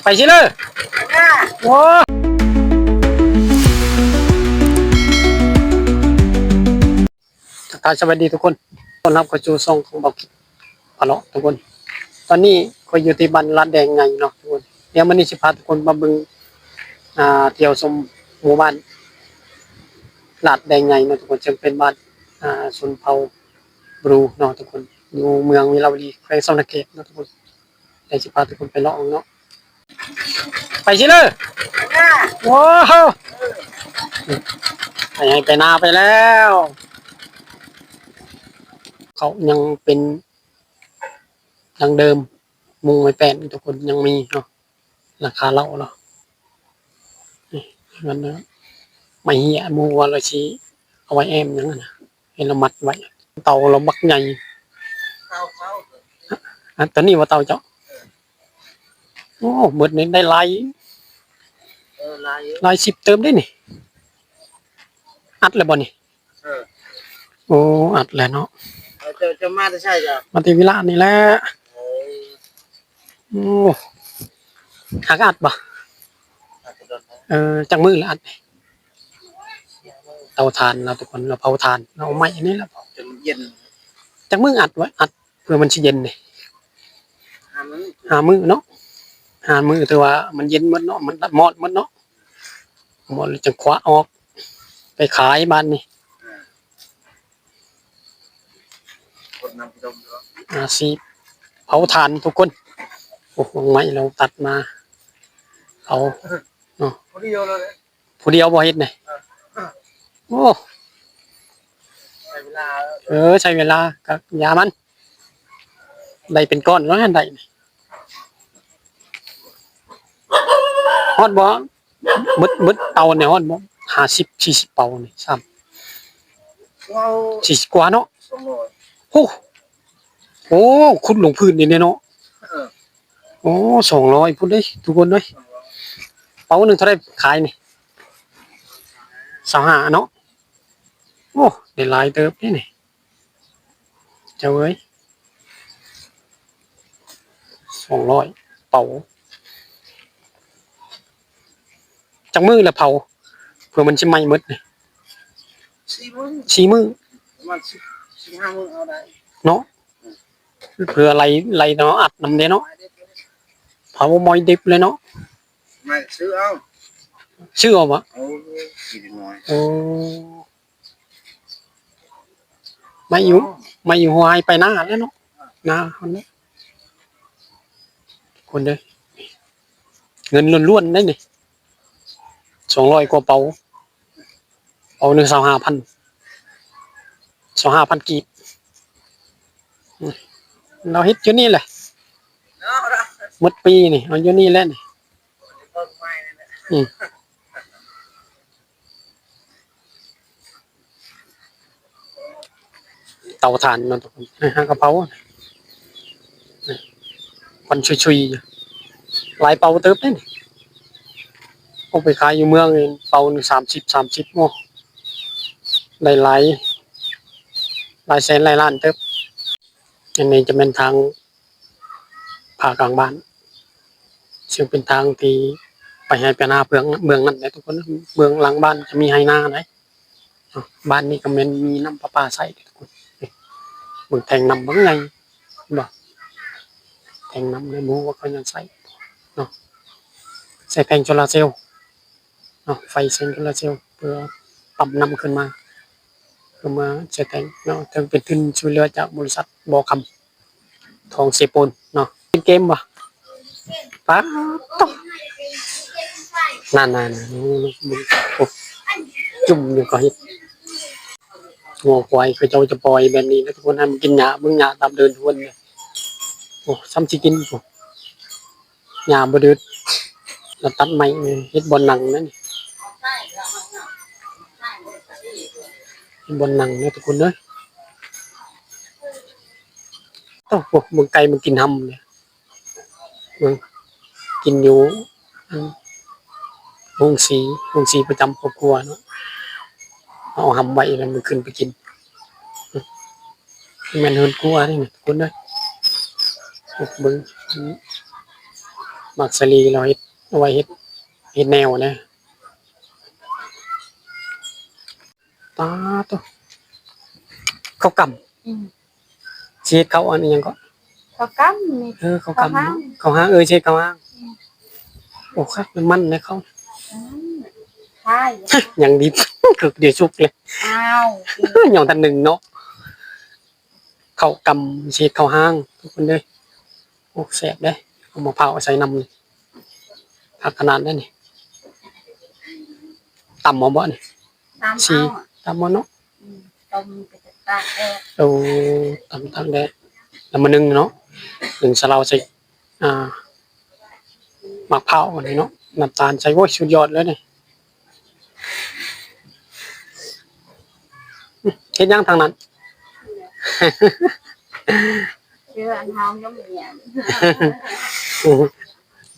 ໄປຊິເລີຍ. ໂອ້ ທັກທາຍສະບາຍດີທຸກຄົນ, ຕ້ອນຮັບເຂົ້າສູ່ຊ່ອງຂອງເບົາກິດພາເລາະທຸກຄົນ. ຕອນນີ້ຂ້ອຍຢູ່ທີ່ບ້ານລາດແດງໃຫຍ່ເນາະທຸກຄົນ. ດຽວມື້ນີ້ຊິພາທຸກຄົນມາເບິ່ງ ອ່າ ທ່ຽວຊົມໝູ່ບ້ານລາດແດງໃຫຍ່ເນາະທຸກຄົນ, ເຊິ່ງເປັນບ້ານ ອ່າ ຊົນເຜົ່າບຣູເນາະທຸກຄົນ, ຢູ່ເມືອງວິລາວະດີ ແຂວງສະຫວັນນະເຂດເນາະທຸກຄົນ. ດຽວຊິພາທຸກຄົນໄປເລາະເບິ່ງເນາະ. ໄປຊິເລີຍ. ໂອ້ໂຫ ໄປໄຮ່ໄປນາໄປແລ້ວ. ເຂົາຍັງເປັນດັ່ງເດີມ, ມຸງໄມ້ແປ້ນທຸກຄົນ ຍັງມີເນາະ, ຫຼັງຄາເລົາເນາະ. ນີ້ມັນໄມ້ເຫ້ຍ ໝູ່ວ່າລະຊິເອົາໄວ້ແອ້ມຫຍັງຫັ້ນນະ. ເຫັນລະມັດໄວ້ ເຕົາລະບັກໃຫຍ່. ອັນ ຕົວນີ້ບໍ່ເຕົາເຈົ້າ? ໂອ້ ເບິດນີ້ໄດ້ຫຼາຍ ເອີ ຫຼາຍຢູ່ ຫຼາຍສິບເຕີບເດ້ນີ້. ອັດແລ້ວບໍ່ນີ້? ເອີ ໂອ້ ອັດແລ້ວເນາະ. ເອີ ເຈົ້າ ເຈົ້າມາແຕ່ໃສເຈົ້າ? ມາແຕ່ວິລະນີ້ແຫຼະ. ໂອ້ ໂອ້ ຫາກອັດບໍ່? ອັດແຕ່ດົນແລ້ວ. ເອີ ຈັກມື້ລະອັດນີ້? ເຕົາຖ່ານເນາະທຸກຄົນ, ລາວເຜົາຖ່ານ ເອົາໄມ້ອັນນີ້ລະເຜົາ ຈົນເຢັນ. ຈັກມື້ອັດໄວ້? ອັດເພື່ອມັນຊິເຢັນນີ້ ຫ້າມື້ ຫ້າມື້ເນາະ. ຫ້າມື້ ຖືວ່າມັນເຢັນໝົດເນາະ, ມັນມອດໝົດເນາະ, ໝອດແລ້ວຈັ່ງຄວ້າອອກໄປຂາຍບາດນີ້. ອາ ຄົນນຳດອງເນາະ ອາຊີບເຜົາຖ່ານທຸກຄົນ. ໂອ້ ໄມ້ລາວຕັດມາເຜົາເນາະ ຜູ້ດຽວເລີຍ. ຜູ້ດຽວບໍ່ເຮັດນີ້. ເອີ ໂອ້ ໃຊ້ເວລາ ເອີ ໃຊ້ເວລາ ກໍຢ່າມັນ ໄດ້ເປັນກ້ອນແລ້ວຫັ້ນໄດ້. ຮອດບໍ່? ເບິດ ເບິດເຕົານີ້ຮອດບໍ່? ຫ້າສິບ ສີ່ສິບເປົານີ້ຊ້ຳ ເອົາ ສີ່ສິບກວ່າເນາະ. ສອງຮ້ອຍ ໂອ້ ໂອ້ ຂຸດລົງພື້ນນີ້ເນາະ. ເອີ ໂອ້ ສອງຮ້ອຍພຸ້ນເດ້ທຸກຄົນເອີຍ. ສອງຮ້ອຍ ເປົາໜຶ່ງເທົ່າໃດຂາຍນີ້? ຊາວຫ້າເນາະ. ໂອ້ ໄດ້ຫຼາຍເຕີບເດ້ນີ້ ເຈົ້າເອີຍ. ສອງຮ້ອຍເປົາ. ຈັກມື້ລະເຜົາ ເພື່ອມັນຊິໄໝ້ໝົດນີ້? ສີ່ມື້ ສີ່ມື້ ປະມານສິບ ສິບຫ້າມື້ເອົາໄດ້ເນາະ. ເພື່ອໄລ່ ໄລ່ເນາະ ອັດນຳເດ້ເນາະ. ເຜົາໝ້ອຍດິບເລີຍເນາະ. ໄມ້ຊື້ເອົາ ຊື້ເອົາບໍ່? ໂອ້ ກິນໜ້ອຍ ໂອ້ ໄມ້ຢູ່ ໄມ້ຢູ່ຫົວໄຮ່ໄປນາແລ້ວເນາະ ນາເຮົານີ້. ຄົນເດີ ເງິນລ້ວນໆເດ້ນີ້ ສອງຮ້ອຍກວ່າເປົາ. ເອົາໜຶ່ງຊາວຫ້າພັນ ຊາວຫ້າພັນກີບ. ອືມ ລາວເຮັດຢູ່ນີ້ແຫຼະ ໝົດປີນີ້ ເອົາຢູ່ນີ້ແຫຼະນີ້. ອືມ ເຕົາຖ່ານເນາະທຸກຄົນ ຫາກະເຜົາ ຄວັນຊຸຍໆ ຫຼາຍເປົາເຕີບເດ້ນີ້. ເອົາໄປຂາຍຢູ່ເມືອງນີ້ເປົາໜຶ່ງສາມສິບ ສາມສິບ ໂອ້ ໄດ້ຫຼາຍ ຫຼາຍແສນຫຼາຍລ້ານເຕີບ. ອັນນີ້ຈະແມ່ນທາງ ພາກກາງບ້ານ ເຊິ່ງເປັນທາງທີ່ໄປໄຮ່ໄປນາເບື້ອງ ເບື້ອງນັ້ນແຫຼະທຸກຄົນ. ເບື້ອງຫຼັງບ້ານຈະມີໄຮ່ນາໃດ໋. ບ້ານນີ້ກໍແມ່ນມີນ້ຳປະປາໃຊ້ເດ້ທຸກຄົນ. ເບິ່ງແທງນ້ຳບັກໃຫຍ່ ເຫັນບໍ່? ແທງນ້ຳໃນໝູ່ວ່າເຂົາຍັງໃຊ້ເນາະ ໃຊ້ແຜງໂຊລາເຊວເນາະ ໄຟແສງໂຊລາເຊວ ເພື່ອປ້ຳນ້ຳຂຶ້ນມາ ເພື່ອມາໃຊ້ແທງເນາະ. ເຊິ່ງເປັນທຶນຊ່ວຍເຫຼືອຈາກບໍລິສັດບໍ່ຄຳ ທອງເຊໂປນເນາະ. ຫຼິ້ນເກມບໍ່? ປາດໂທ້ ນັ້ນໆ ໂອ້ ຈຸ່ມຢູ່ກໍເຮັດ. ງົວຄວາຍເຂົາເຈົ້າຈະປ່ອຍແບບນີ້ນະທຸກຄົນ ໃຫ້ມັນກິນຫຍ້າ ເບິ່ງຫຍ້າຕາມເດີ່ນທຸກຄົນ. ໂອ້ ຊ້ຳຊິກິນ ໂອ້ ຫຍ້າບໍ່ດືດ. ລະຕັດໄມ້ເຮັດບ່ອນນັ່ງນັ້ນ ເຮັດບ່ອນນັ່ງເດີທຸກຄົນເດີ. ໂອ້ໂຫ ເບິ່ງໄກ່ມັນກິນຮຳເດ ເບິ່ງ ກິນຢູ່ ໂຮງສີ ໂຮງສີປະຈຳຄອບຄົວເນາະ. ເອົາຮຳໄວ້ແລ້ວມັນຂຶ້ນໄປກິນ. ແມ່ນເຮືອນຄົວນີ້ນະທຸກຄົນເດີ. ເບິ່ງ ໝາກສາລີລາວເຮັດ ເອົາໄວ້ເຮັດ ເຮັດແນວນະ. ປາໂທ້ ເຂົ້າກຳ ອືມ ຊິເຮັດເຂົ້າອັນອີ່ຫຍັງເກາະ? ເຂົ້າກຳນີ້ ເອີ ເຂົ້າກຳ ເຂົ້າຫາງ ເຂົ້າຫາງ ເອີ ຊິເຮັດເຂົ້າຫາງ ອືມ ໂອ້ ຄັກ ມັນແດ່ເຂົ້າ ອືມ ຫຍັງດິບ ຄືຊິສຸກເລີຍ ອ້າວ ຍັງບໍ່ທັນໜຶ້ງເນາະ. ເຂົ້າກຳຊິເຮັດເຂົ້າຫາງ ທຸກຄົນເດີ. ໂອ້ ແຊບເດ້ ເອົາມະພ້າວໃສ່ນຳ ຄັກຂະໜາດເດ້ນີ້. ຕຳເອົາບໍ່ນີ້? ຕຳເອົາ ຊິຕຳເອົາເນາະ. ອືມ ຕົ້ມໄປຕາກແດດ. ໂອ້ ຕຳຕາກແດດ ແລ້ວມາໜຶ້ງເນາະ ໜຶ້ງສະເລົາໃສ່ ອ່າ ໝາກພ້າວອັນນີ້ເນາະ ນ້ຳຕານໃສ່ ໂອ້ຍ ສຸດຍອດເລີຍນີ້. ເຮັດຫຍັງທາງນັ້ນ? ເຊື່ອອັນເຮົາຍັງບໍ່ມີຫຍັງ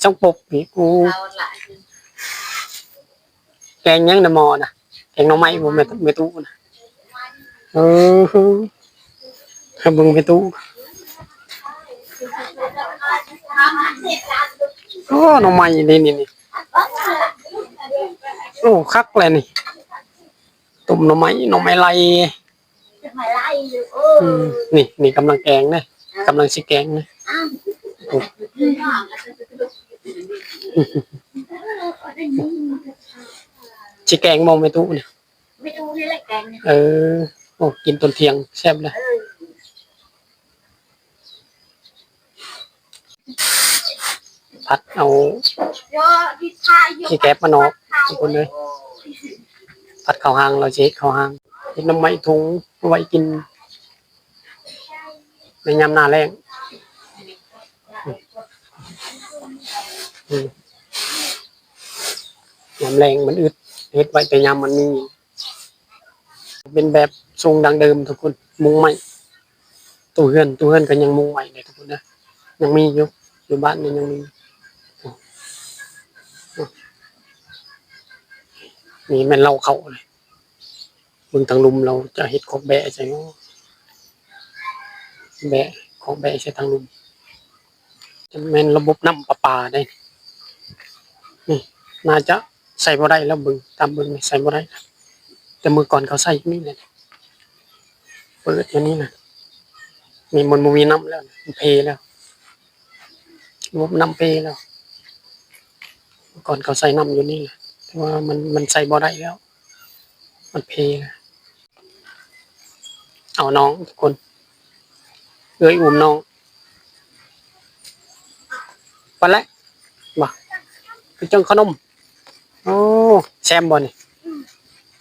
ຈັ່ງປົບອີກ. ໂອ້ ເອົາລະ ແກງຫຍັງນະໝໍ້ນະ? ແກງໜໍ່ໄມ້ບໍ່ແມ່ ແມ່ຕູ້ນະ? ເອີ ໃຫ້ເບິ່ງແມ່ຕູ້. ໂອ້ ໜໍ່ໄມ້ນີ້ ນີ້ ນີ້ ໂອ້ ຄັກແຫຼະນີ້ ຕົ້ມໜໍ່ໄມ້ ໜໍ່ໄມ້ໄລ່. ອືມ ນີ້ ນີ້ກຳລັງແກງເດ້ ກຳລັງຊິແກງເດ້. ຊິແກງບໍ່ແມ່ຕູ້ນີ້? ແມ່ຕູ້ນີ້ແຫຼະແກງນີ້. ເອີ ໂອ້ ກິນຕອນທ່ຽງແຊບເລີຍ. ເອີ ຜັດເອົາຂີ້ແກບມັນອອກ ທຸກຄົນເອີຍ. ຜັດເຂົ້າຫາງ ລາວຊິເຮັດເຂົ້າຫາງ ເຮັດໜໍ່ໄມ້ທຸງໄວ້ກິນໃນຍາມໜ້າແລ້ງ. ອືມ ຍາມແລ້ງມັນອຶດ ເຮັດໄວ້ແຕ່ຍາມມັນມີ. ເປັນແບບຊົງດັ້ງເດີມທຸກຄົນ ມຸງໄມ້. ຕູ້ເຮືອນ ຕູ້ເຮືອນກໍຍັງມຸງໄມ້ເດ້ທຸກຄົນເດີ ຍັງມີຢູ່ ຢູ່ບ້ານນີ້ຍັງມີ. ນີ້ແມ່ນເລົ້າເຂົ້າເລີຍ. ເບິ່ງທາງລຸ່ມ ລາວຈະເຮັດຄອກແບ້ໃສ່ເນາະ ແບ້ ຄອກແບ້ໃສ່ທາງລຸ່ມ. ຈະແມ່ນລະບົບນ້ຳປະປາເດ້ ນີ້ໜ້າຈະໃສ່ບໍ່ໄດ້ແລ້ວ. ເບິ່ງ ຕາມເບິ່ງນີ້ໃສ່ບໍ່ໄດ້ ແຕ່ມື້ກ່ອນເຂົາໃສ່ຢູ່ນີ້ແຫຼະ ເປີດຢູ່ນີ້ນະ. ນີ້ມັນບໍ່ມີນ້ຳແລ້ວ ມັນເພແລ້ວ ລະບົບນ້ຳເພແລ້ວ. ເມື່ອກ່ອນເຂົາໃສ່ນ້ຳຢູ່ນີ້ແຫຼະ ແຕ່ວ່າມັນ ມັນໃສ່ບໍ່ໄດ້ແລ້ວ ມັນເພແລ້ວ. ເອົານ້ອງທຸກຄົນ ເອື້ອຍອຸ້ມນ້ອງ ໄປແລ້ວບໍ່ ໄປເຈີຂະໜົມ. ໂອ້ ແຊມບໍ່ນີ້?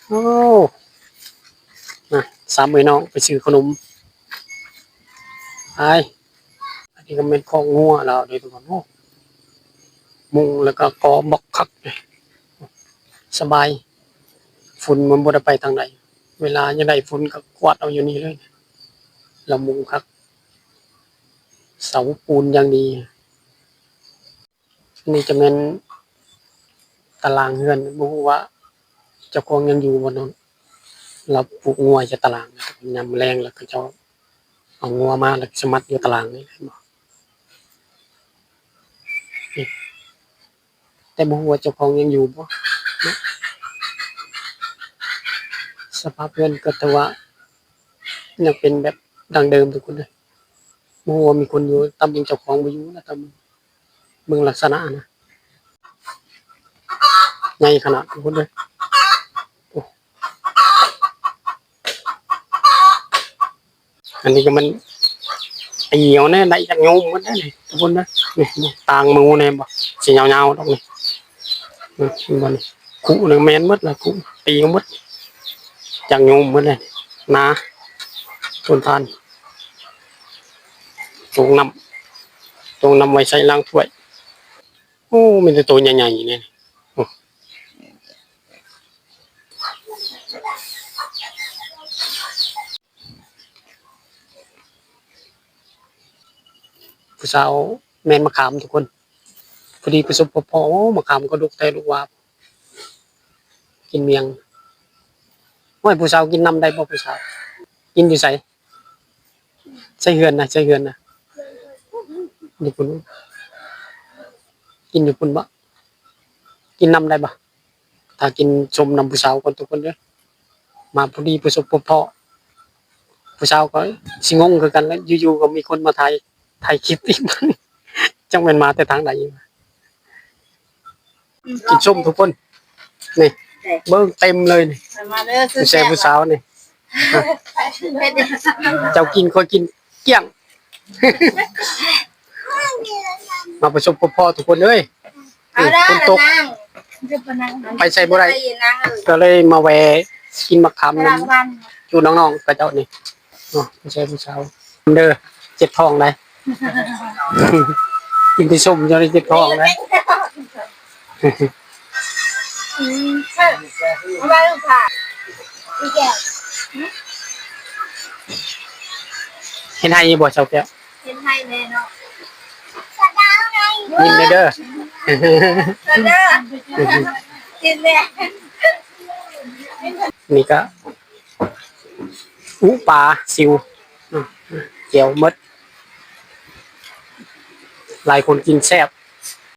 ໂອ້ ນະ ສາມເອື້ອຍນ້ອງໄປຊື້ຂະໜົມ ໄປ. ອັນນີ້ກໍແມ່ນຄອກງົວລາວເດ້ທຸກຄົນ. ໂອ້ ມຸງແລ້ວກໍກໍ່ບັກຄັກ ສະບາຍ ຝຸ່ນມັນບໍ່ໄດ້ໄປທາງໃດ. ເວລາຢາກໄດ້ຝຸ່ນກໍກວາດເອົາຢູ່ນີ້ເລີຍ. ລະມຸງຄັກ ເສົາປູນຢ່າງດີ. ນີ້ຈະແມ່ນຕາລາງເຮືອນ ບໍ່ຮູ້ວ່າເຈົ້າຂອງຍັງຢູ່ບໍ່ເນາະ. ລາວຜູກງົວໃສ່ຕາລາງ ຍາມແລງແລ້ວເຂົາເຈົ້າເອົາງົວມາ ແລ້ວສະມັດຢູ່ຕາລາງນີ້ ເຫັນບໍ່? ນີ້ ແຕ່ບໍ່ຮູ້ວ່າເຈົ້າຂອງຍັງຢູ່ບໍ່ເນາະ. ສະພາບເຮືອນກໍຖືວ່າຍັງເປັນແບບດັ້ງເດີມທຸກຄົນເດີ. ບໍ່ຮູ້ວ່າມີຄົນຢູ່ ຕາມເບິ່ງເຈົ້າຂອງບໍ່ຢູ່ນະ ຕາມເບິ່ງລັກສະນະນະ. ໃຫຍ່ຂະໜາດ ທຸກຄົນເດີ. ໂອ້ ອັນນີ້ກໍມັນຕີເອົາແນ່ ໄດ້ຈັກໂຍມໝົດແນ່ນີ້ ທຸກຄົນເດີ. ນີ້ ຕາງໝູນີ້ເຫັນບໍ່? ຊິຍາວໆດອກນີ້. ນີ້ ເຫັນບໍ່ນີ້? ຄຸນີ້ແມ່ນໝົດລະ ຄຸ ຕີເອົາໝົດ ຈັກໂຍມໝົດແລ້ວ. ນາ ຕົ້ນທານ ໂຈງນ້ຳ ໂຈງນ້ຳໄວ້ໃສ່ລ້າງຖ້ວຍ. ໂອ້ ມີແຕ່ໂຕໃຫຍ່ໆນີ້. ໂອ້ ຜູ້ສາວແມ່ນມະຂາມທຸກຄົນ. ພໍດີປະສົບພົບພໍ້ ໂອ້ ມະຂາມກໍດົກແທ້ ລູກຫວ່າ ກິນໝ້ຽງ. ໂອ້ຍ ຜູ້ສາວກິນນຳໄດ້ບໍ່ ຜູ້ສາວ? ກິນຢູ່ໃສ? ໃສ່ເຮືອນນະ ໃສ່ເຮືອນນະ. ຢູ່ພຸ້ນ ກິນຢູ່ພຸ້ນບໍ? ກິນນຳໄດ້ບໍ່? ຖ້າກິນສົ້ມນຳຜູ້ສາວກ່ອນທຸກຄົນເດີ. ມາພໍດີປະສົບພົບພໍ້ ຜູ້ສາວກໍຊິງົງຄືກັນແຫຼະ ຢູ່ໆກໍມີຄົນມາຖ່າຍ ຖ່າຍຄລິບອີກ ຈັກແມ່ນມາແຕ່ທາງໃດອີກ. ກິນສົ້ມທຸກຄົນ ນີ້ ເບິ່ງເຕັມເລີຍນີ້ ມາເດີ ຜູ້ຊາຍຜູ້ສາວນີ້ ເຈົ້າກິນຂ້ອຍກິນກ້ຽງ ມາປະສົບພົບພໍ້ທຸກຄົນເອີຍ. ເອົາເດີ ຝົນຕົກ ນາງ ໄປໃສບໍ່ໄດ້ ນາງເອີຍ ກໍເລີຍມາແວ່ກິນໝາກຂາມນຳ ຢູ່ນ້ອງໆເຂົາເຈົ້ານີ້ເນາະ ຜູ້ຊາຍຜູ້ສາວເດີ ເຈັບທ້ອງໄດ໋ ກິນແຕ່ສົ້ມຈົນເຈັບທ້ອງໄດ໋. ອືມ ເຮັດໄຮ່ຢູ່ບໍ່ ສາວແກ້ວ? ເຮັດໄຮ່ແນ່ເນາະ ຍິ້ມແນ່ເດີ ເດີ ກິນແນ່. ນີ້ກະ ອຸປາຊິວ ແຈ່ວໝົດ ຫຼາຍຄົນກິນແຊບ.